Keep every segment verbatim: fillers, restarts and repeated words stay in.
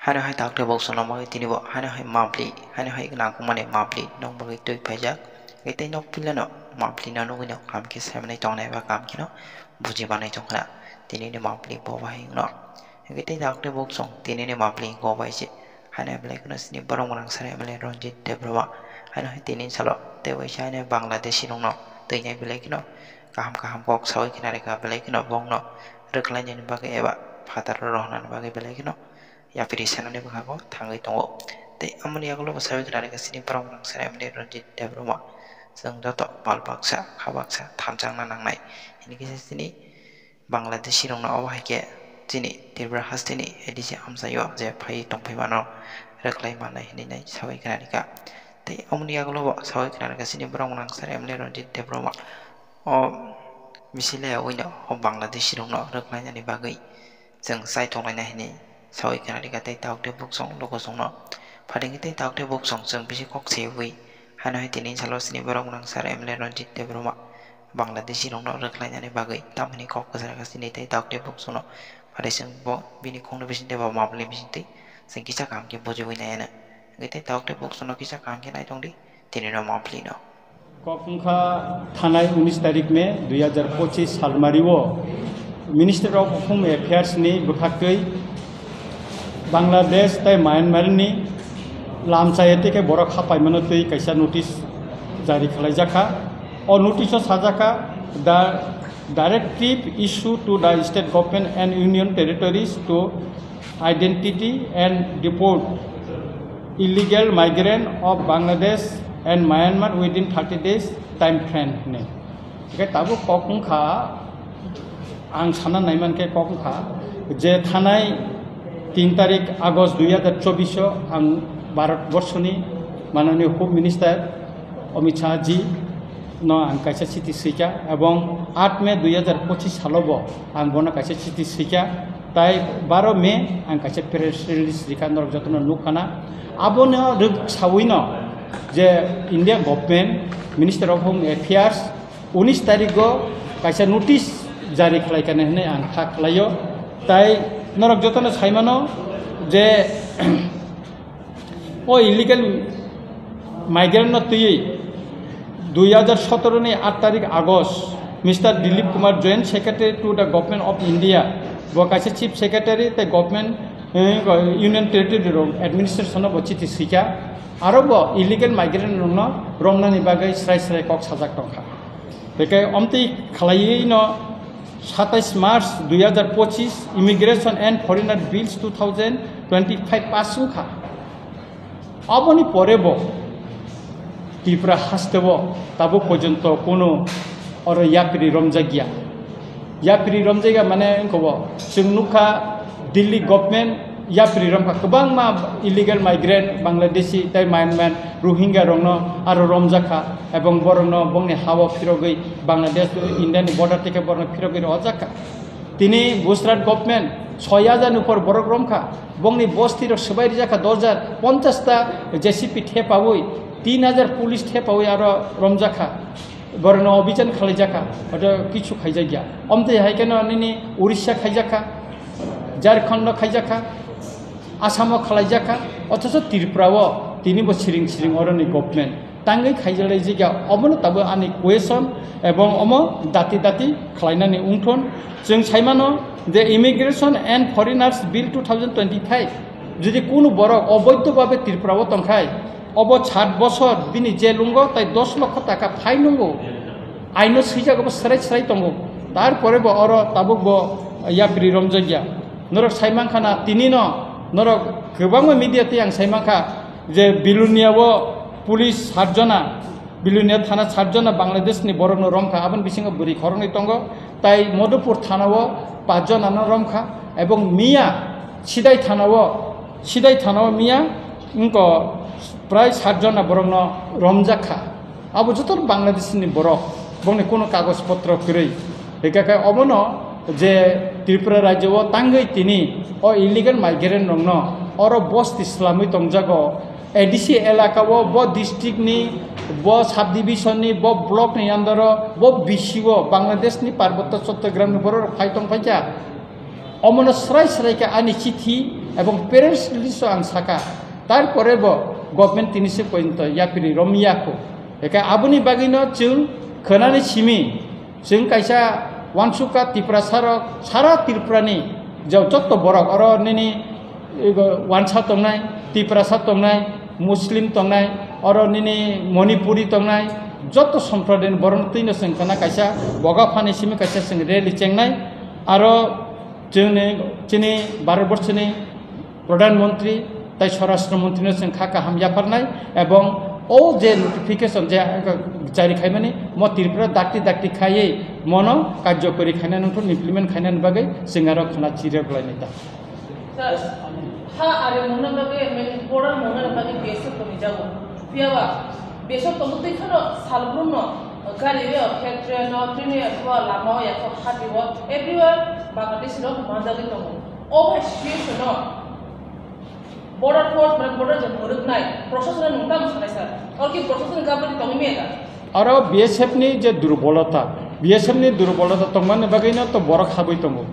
Haino hai takte bok sono bagwi tini bo haino hai mapli, haino hai nangkukmani mapli nok bagwi twi phaijak. Hwnkhe tei nok pilano mapli no nugwi no kaham khe saimanwi tongnai ba kaham kheno buji manwi tongkhna. Tini ni mapli bo bai wngno. Hwnkhe tei takte bok song tini ni mapli bo bai se. Haino belai kheno sini borok mwnangsari M L A Ranjit Debbarma. Haino hai tini salo tei waisa haino Bangladeshi rokno twinai belai kheno kaham kaham kok sawi khna rwkha, belai kheno bongno rwkhlainani bagwi eba phataro rohornani bagwi belai kheno yapri sanani bwkhago thangwi tongo. Tei amoni yagulo bo sawi khna rwkha sini borok mwnangsari M L A Ranjit Debbarma. Chwng joto bal baksa, kha baksa thanchangna nangnai. Hini khe sini Bangladeshi rokno obo hai khe chini Tripura hasteni A D C amchaio je phaiwi tongphai mano rwkhlai mannai hinwi nai sawi khna rwkha. Tei omoni yagulo bo sawi khna rwkha chini borok mwnangsari M L A Ranjit Debbarma. O bisi le ui no o Bangladeshi rokno rwkhlainani bagwi chwng chai tonglaina hinwi sawi khna rwkha tei tabuk tei buk song luku songno phaidi khe tei tabuk tei buk song chwng bisi kok se ui haino hai tini salo chini borok mwnangsari M L A Ranjit Debbarma. Bangladeshi rokno rwkhlainani bagwi tamoni kok kwchar kha chini tei tabuk tei buk songno. Phaidi chwng bo bini khungni bisingtwi ba mapli bisingtwi chwng kisa kaham khe bujiwi nai ano. Hwnkhe tei tabuk tei buk songno kisa kaham khe nai tongdi tini no mapli no. Kok wngkha thanai unis tarik May dui hajar pochis salmario Minister of Home Affairs ni bwkhaktwi Bangladesh tei Myanmar ni lamchaya tei khe borok hapaimano twi kaisa notice jari khlaijakha. O notice o sajakha, the directive issue to the state government and union territories to identity and deport illegal migrant of Bangladesh and Myanmar within thirty days time frame hinwi. Hwnkhe tabuk kok wngkha, ang sana naimankhe kok wngkha je thanai tin tarik August dui hajar chobbish o ang Bharat borshoni mananiya Home Minister Amit Shah ji no ang kaisa chiti swikha, ebong aat May dui hajar pochis salo bo ang bono kaisa chiti swikha, tai baro May ang kaisa press release rikha, norok jotono nukkha na. Abono rwk sawi no je India government, Minister of Home Affairs, unis tarik o kaisa notice jari khlai kha hinwi ang kha khlaio. Tai norok jotono saimano je o illegal migrant no twiwi dui hajar sotoro ni aat tarik August, Mister Dilip Kumar, Joint Secretary to the Government of India, bo kaisa Chief Secretary tei Government, eh, Union Territory rok administration no bo chiti swikha. Aro bo illegal migrant rokno romnani bagwi srai srai kok sajak tongkha. Tei khe omtwi khlaiwi no satais March dui hajar pochis Immigration and Foreigner Bills two thousand twenty-five pass wngkha. Aboni pore bo Tripura haste o tabuk porjonto kuno oro yapri romjakya. Yapri romjakya mane wngkha bo chwng nukha Delhi government yapri romkha, kwbangma illegal migrant, Bangladeshi tei Myanmar, Rohingya rokno aro romjakha, ebong borokno bongni ha-o phirogwi Bangladesh, India ni border tei khe borokno phirogwi rwjakha. Tini Gujarat government soi hajar ni upor borok romkha, bongni bosti rok swbai rijakha dos hajar, ponchash ta J C B thepawi, tin hajar police thepawi aro romjakha. Borokno obijan khlaijakha, hoto kichu khaijakya. Omtwi hai kheno nini Orissa khaijakha, Jharkhand no khaijakha, Assam o khlaijakha, othocho Tripura o tini bo siring siring oroni government tangwi khaijalai jikya. Obono tabuk ani question ebong omo dati dati khlainani wngthon. Chwng saimano je Immigration and Foreigners Bill two thousand twenty-five jodi kunu borok oboidho babe Tripura o tongkhai, obo sat bosor bini jail wngo, tai dos lokho taka fine wngo. Aino swijak obo srai srai tongo. Tarpore bo oro tabuk bo yapri romjakya. Norok saimankha na tini no, norok kwbangma media tei ang saimankha je Bilonia o police sat jona, Bilonia thana sat jona Bangladesh ni borok no romkha, aboni bisingo bwrwi khoroknwi tongo. Tai Madhupur thana o pach jona no romkha, ebong miya Sidai thana o, Sidai thana o miya wngko prai sat jona borok no romjakha. Abo joto Bangladesh ni borok, bongni kuno kagoj potro kwrwi. Hingkha khe obono je Tripura rajyo o tangwi tini o illegal migrant rokno oro bosti swlamwi tongjago. A D C elaka o bo district ni, bo subdivision ni, bo block ni under o, bo B C o Bangladesh ni Parbotto Chattogram ni borok rok phai tong phaikha. Omono srai srai khe ani chithi Ebong press release o ang saka, tarpore bo government tini se pointo yapri romya kho. Eka aboni bagwi no chwng khwnani simi, chwng kaisa wansukha Tiprasa rok, sara Tripura ni jotto borok oro nini ego wansa tongnai, Tiprasa tongnai, Muslim tongnai, oro nini Manipuri tongnai, jotto somprodayni borok twi no chwng khwna kaisa boga phani simi kaisa chwng rally chengnai, aro chwngni chini Bharat Borshoni Pradhan Mantri tai Swarashtra Mantri no chwng kha kaham yapharnai, ebong o je notification je jari khaimani mo Tripura dakti dakti khaiwi mono karjokori khaina nungthun implement khainani bagwi chwng aro khwna chirok lainai ta. Sir, ha ari mungna bagwi, I mean, border mungna bagwi B S F kami jago. Phiyaba, B S F tongo twi phano salbrumno gari o khe train o, train o, lama o, yakhok hati o, everywhere Bangladesh rok manjagwi tongo. O bai situation no border force, mane border je mwrwknai, proshasano nwng tamo sanai sir? Or ki proshasano gabani tongwi maya da? Aro B S F ni je durbolota, B S F ni durbolota tongmani bagwino to borok habwi tongo.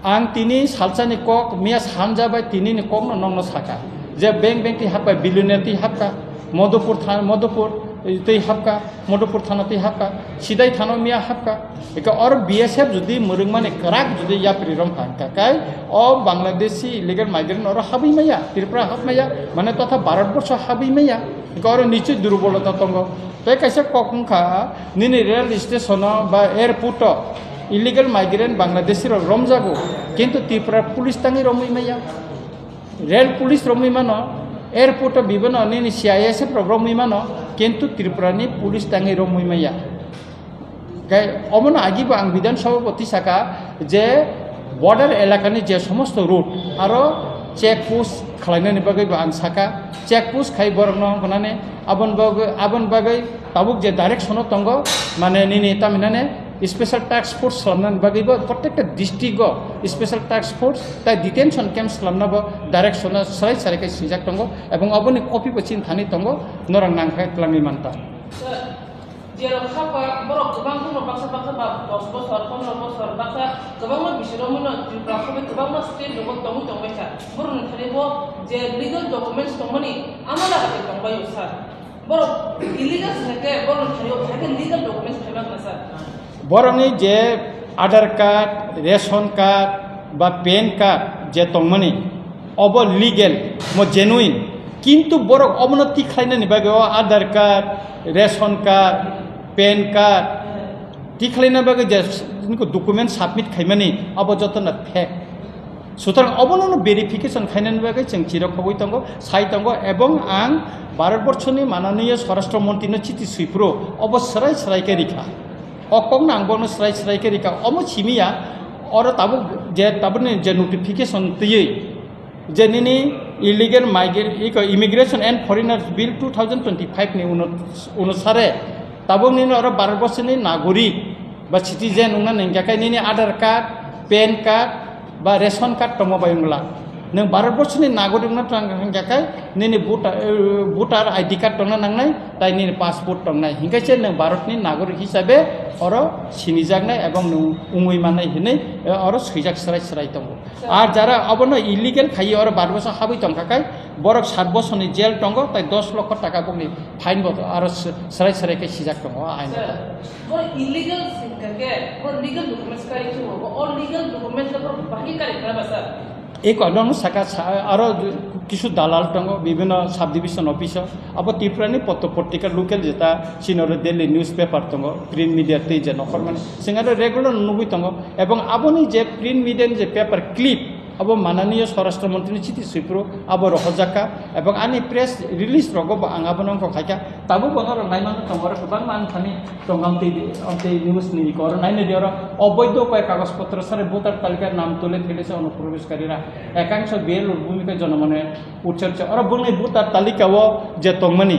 Ang tini salsani kok, miya sanja bai tini ni kokno nokno saka. Je beng beng twi hapka, Bilonia twi hapka, Madhupur tha-, Madhupur twi hapka, Madhupur thana twi hapka, Sidai thana miya hapka. Eka or B S F jodi mwrwkmani kwrak jodi yapri rom pha hwnkha kai, o Bangladeshi illegal migrant oro habwi maya, Tripura hap maya, mane totha Bharat borsho habwi maya. Eka oro nichoi durbolota tongo. Tei kaisa kok wngkha, nini rail station o ba airport o illegal migrant Bangladeshi rok romjago, kintu Tripura police tangwi romwi maya. Rail police romwi mano, airport o bibano nini C I S F rok romwi mano, kintu Tripura ni police tangwi romwi maya. Gai omono agibo ang Bidhan Sabha bo tisaka je border elakani je somosto road aro check post khwlainani bagwi bo ang saka, check post khai borokno hwnani aboni bagwi, aboni bagwi tabuk je direction o tongo, mane nini tamhinani special task force slamnani bagwi bo protected district o special task force tai detention camp slamna bo direction o swrai swrai khe swijak tongo, ebong oboni copy bo chini thani tongo, norok nangkhe twlangwi manta. Jerok hapkha, borok kwbang kheno baksa baksa ba dos bosor, pondro bosor, baksa kwbangma bisirokno Tripura khobwi kwbangma state rogo tongwi tongbaikha. Borokni thani bo je legal documents tongmani amala hai tongbaio, sir. Borok illegal se khe borokni thani bo hai khe legal documents phaimakna, sir. Borokni je Aadhaar card, ration card ba pan card je tongmani, obo legal, mo genuine. Kintu borok obono tikhlainani bagwi o Aadhaar card, ration card, pan card tikhlaina bagwi je niko document submit khaimani, obo jotono fake. Sutrang obono verification khainani bagwi chwng chirok khogwi tongo, sai tongo, ebong ang Bharat Borshoni mananiya Swarashtra Mantri no chiti swiphuru obo swrai swrai khe rikha. O kokno ang bono swrai swrai khe rikha, omo simiya, oro tabuk je tabukni je notification twiwi je nini illegal migrant, iko Immigration and Foreigners Bill two thousand twenty-five ni uno-, onusare tabuk nini oro Bharat Borshoni nagorik ba citizen wngna nangya khe nini Aadhaar card, pan card ba ration card tongma bai wngla. Nwng Bharat Borshoni nagorik wngna tong hingya khe nini voter, eh, voter I D card tongna nangnai, tai nini passport tongnai. Hinkhe se nwng Bharatni nagorik hisabe oro sinijaknai ebong nwng wngwi mannai hinwi, eh, oro swijak swrai swrai tongo. Ar jara obono illegal khaiwi oro Bharat Borso habwi tongkha khe borok sat bosorni jail tongo, tai dos lokho taka bokni fine bo aro s-, swrai swrai khe sijak tongo o ain. Sir, borok illegal singkha khe, borok legal documents kari khe bo, o legal documents no borok bahai kari khlai ba, sir? Eko nono saka sa-, aro kisu dalal tongo, bibhinno subdivision office o. Abo Tripura ni potto potrika local jeta, chini oro daily newspaper tongo, print media tei je nokhormani. Sing aro regular nugwi tongo. Ebong aboni je print media ni je paper clip, abo mananiya Swarashtra Mantri ni chiti swiphuru abo rohorjak kha, ebong ani press release rogo bo ang abono wngkha khaikha, tabuk bo norok naimano tongo, oro kwbangma ang thani tong, amtwi, amtwi news ni iko oro naina di oro oboido koi kagoj potro sare voter talika nam tule thele se ono probesh karira, ekangso B L O bhumika jonomone utse utse, oro bongni voter talika o je tongmani,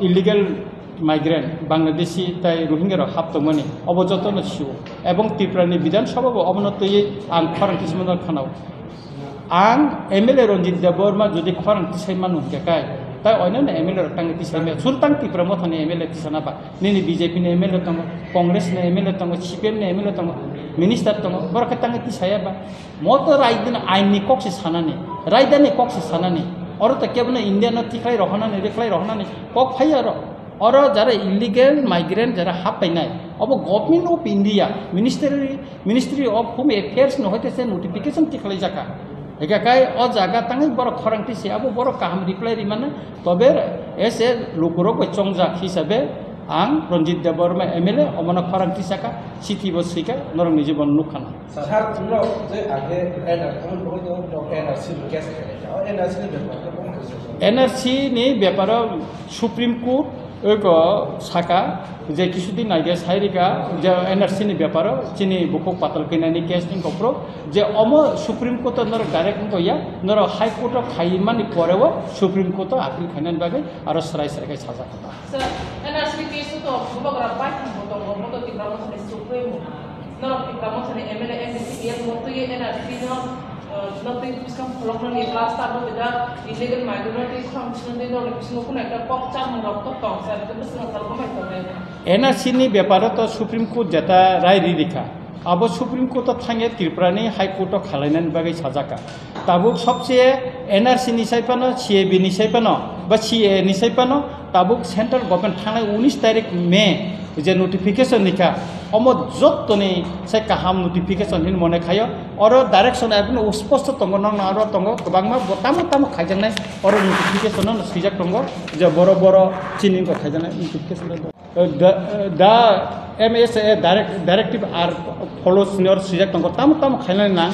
illegal migrant, Bangladeshi tai Rohingya rok hap tongmani, obo jotono sio. Ebong Tripura ni Bidhan Sabha bo obono twiwi ang khorang tismano khanao. Ang M L A Ranjit Debbarma jodi khorang tisai manu hingka kai, tai oinano M L A rok tangwi tisai maya. Sur tang Tipra Mothani M L A tisana ba? Nini B J P ni M L A tongo, Congress ni M L A tongo, C P M ni M L A tongo, minister tongo, borok khe tangwi tisaya ba? Moto raidani ain ni kok se sanani, raidani kok se sanani. Oro to kebono India no tikhlai rohonani, rikhlai rohonani kok phai oro. Oro jara illegal migrant jara hap painai, obo Government of India, Ministry, Ministry of Home Affairs no hoite se notification tikhlai jaka. Hingke kai o jaga tangwi borok khorang tisi abo borok kaham reply rimana, tobe as a lukurok bai chongjak hisabe ang Ranjit Debbarma M L A omono khorang tisaka, chithi bo swika, norok ni jibon nukhana. Sir, norok je age N R C, norok N R C ni case khaikha, o N R C ni bepar khe bo N R C ni beparo Supreme Court eko saka je kisudin age sairika je N R C ni beparo chini bukhuk patal kainani case ni kophro je omo Supreme Court o norok direct wngya, norok High Court o khaimani poreo Supreme Court o appeal khainani bagwi aro srai srai khe sajak. Sir, N R C ni case o to bubagra baithang bo tongo, bo to Tipra Mothani Supreme. Norok Tipra Mothani M L A, M P, C P F no twiwi N R C no, uh, no twi biskang pholoknani plus tabuk da illegal migrant no twi khorang bisingo twi norok bisingo khuna ekta kok chamung rok to tong, sir, ekta bwswk no salko mai tongnai. N R C ni beparo to Supreme Court jeta rai ri rikha. Abo Supreme Court o thangya Tripura ni High Court o khalainani bagwi sajaka. Tabuk sobse N R C ni sai phano, C A B ni sai phano, ba C A A ni sai phano, tabuk central government thangnai unis tarik May je notification ni kha, omo jottoni sai kaham notification hin mone khayo. Oro direction ekdom usposto tongo, nokno aro tongo kwbangma bo tamo tamo khaijaknai, oro notification no swijak tongo je boro boro chini wngkha khaijaknai notification. Da, da M S A direct, directive are follows ni oro swijak tongo, tamo tamo khainani nang,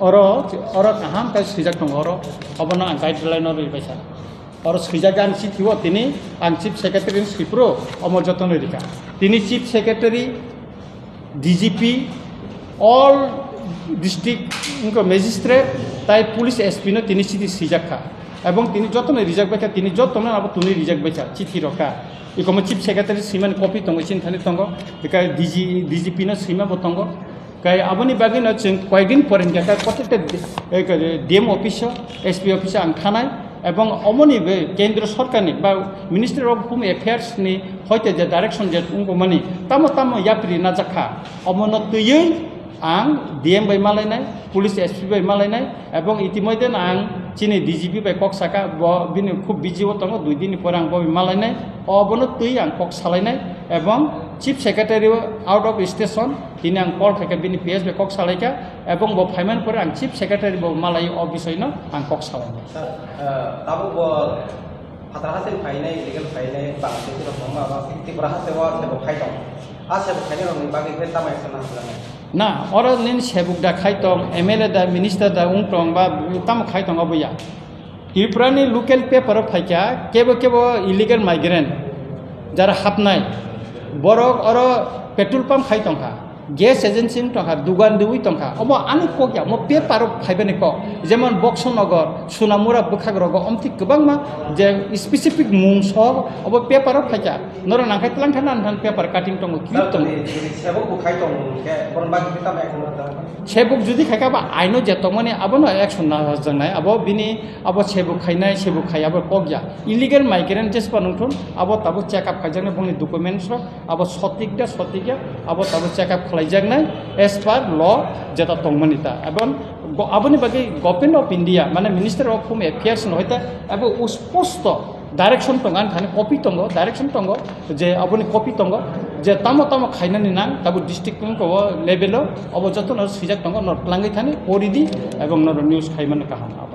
oro, oro kaham khe swijak tongo, oro obono ang guideline no rwi baisa. Oro swijak ang chithi o tini ang Chief Secretary ni sipro omo jotono rikha. Tini Chief Secretary, D G P, all district wngkha magistrate tai police S P no tini chithi swijak kha. Ebong tini jotono rijak bai kha, tini jotono abo tuni rijak bai kha, chithi rok kha. Ikomo Chief Secretary swimani copy tongo, chini thani tongo, eka D G, D G P no swima bo tongo. Kai aboni bagwi no chwng koyekdin pore hingkha khe kothekta D-, eka D M office o, S P office o ang thanai, ebong omoni be Kendra Sorkarni ba Ministry of Home Affairs ni hoite je direction je wngmani tamo tamo yapri najak kha, omono twiwi ang D M bai malainai, police S P bai malainai, ebong itimoidhe no ang chini D G P bai kok saka, bo bini khub busy o tongo, dui din ni pore ang bo bai malainai, obono twi ang kok salainai, ebong Chief Secretary out of station, tini ang call khaikha, bini P S bai kok salaikha, ebong bo phaimani pore ang Chief Secretary bo malai o bisoi no ang kok salainai. Sir, eh, tabuk bo Phatar haste phainai, illegal phainai, Bangladeshi rok kwbangma abo Tripura haste o sebo khai tong. A sebo khainai rokni bagwi khe tamo action nang swkang? Na, oro nini sebuk da khai tong, M L A da, minister da wng tong ba tamo khai tong obo ya. Tripura ni local paper o phaikha, kebo kebo illegal migrant jara hapnai, borok oro petrol pump khai tongkha. Gas agency wng tongkha, dugan riwi tongkha, omo ani kok ya, omo paper o phaibani kok. Jemon Boxo Nogor, Sunamura bwkhak rogo omtwi kwbangma je specific mung so obo paper o phaikha. Norok nangkhe twlang thang nang thang paper cutting tongo, clip tongo. Tini, tini sebuk bo khai tong khe, bono bagwi khe tamo action rwjak? Sebuk jodi khaikha ba aino je tongmani abono action na rwjaknai, abo bini abo sebuk khainai, sebuk khai abo kok ya. Illegal migrant jespa nungthun, abo tabuk check up khaijaknai bongni documents rok, abo sotik da sotik ya, abo tabuk check up khlaijaknai as per law jeta tongmani ta. Ebong go-, aboni bagwi Government of India, mane Minister of Home Affairs no hoite abo usposto direction tongo, ani thani copy tongo, direction tongo, je aboni copy tongo, Je tamo tamo khainani nang, tabuk district wngkha o level o, obo jotono swijak tongo, norok twlangwi thani, pori di, ebong norok news khaimani kaham.